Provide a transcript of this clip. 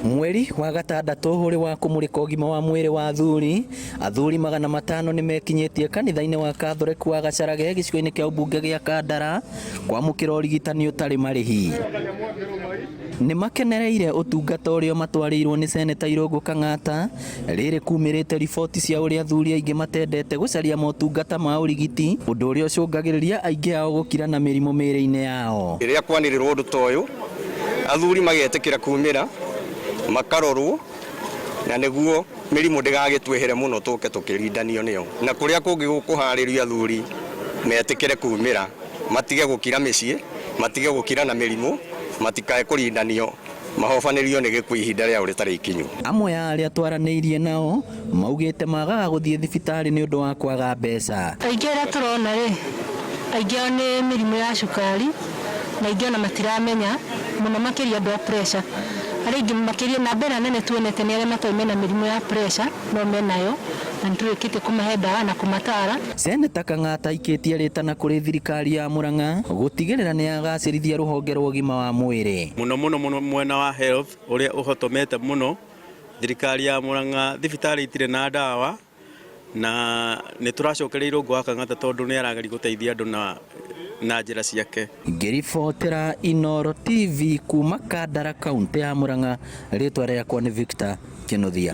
Mweri wa gatandatũ ũrĩ wa kũmũrĩka ũgima wa mwĩrĩ wa athuri, athuri 500 nĩ mekinyĩtie kanitha-inĩ wa Kathoreki wa Gacarage gĩcigo-inĩ kĩa ũmbunge gĩa Kandara kwamũkĩra ũrigitani ũtarĩ marĩhi. Nĩ makenereire ũtungata ũrĩa matwarĩirwo nĩ Seneta Irũngũ Kang'ata, rĩrĩ kumĩrĩte riboti cia ũrĩa athuri aingĩ matendete gũcaria motungata ma ũrigiti, ũndũ ũrĩa ũcũngagĩrĩria aingĩ ao gũkira na mĩrimũ mĩĩrĩ-inĩ yao. Rĩrĩa kwanĩrĩrwo ũndũ ta ũyũ, athuri magetĩkĩra kumĩra, makarorwo, na nĩguo mĩrimũ ndĩgagĩtwĩhĩre mũno tũke tũkĩrindanio nĩyo. Na kũrĩa kũngĩ gũkũharĩrio athuri metĩkĩre kumĩra, matige gũkira mĩciĩ, matige gũkira na mĩrimũ, matikae kũrindanio mahobanĩrio nĩ gĩkuũ ihinda rĩao rĩtarĩ ikinyu. Amwe a arĩa twaranĩirie nao maugĩte magaga gũthiĩ thibitarĩ nĩ ũndũ wa kwaga mbeca. Aingĩ arĩa tũrona rĩ, aingĩ ao nĩ mĩrimũ ya cukari na aingĩ ona matiramenya, mũno makĩria andũ a pressure. Arĩa aingĩ makĩria namba ĩrĩa nene tuonete nĩ arĩa matoĩ mena mĩrimũ ya pressure no menayo na nĩ tũrĩkĩtie kũmahe ndawa na kũmataara. Seneta Kang'ata aikĩtie rĩtana kũrĩ thirikari ya Murang'a gũtigĩrĩra nĩ yagacĩrithia rũhonge rwa ũgima wa mwĩrĩ. Mũno mũno mũno mwena wa health ũrĩa ũhotomete mũno thirikari ya Murang'a thibitarĩ itirĩ na ndawa na nĩ tũracokeria Irũngũ wa Kang'ata tondũ nĩ arageria gũteithia andũ na na njĩra ciake. Ngĩribotera Inooro TV kuma Kandara kauntĩ ya Murang'a, rĩtwa rĩakwa nĩ Victor Kĩnuthia.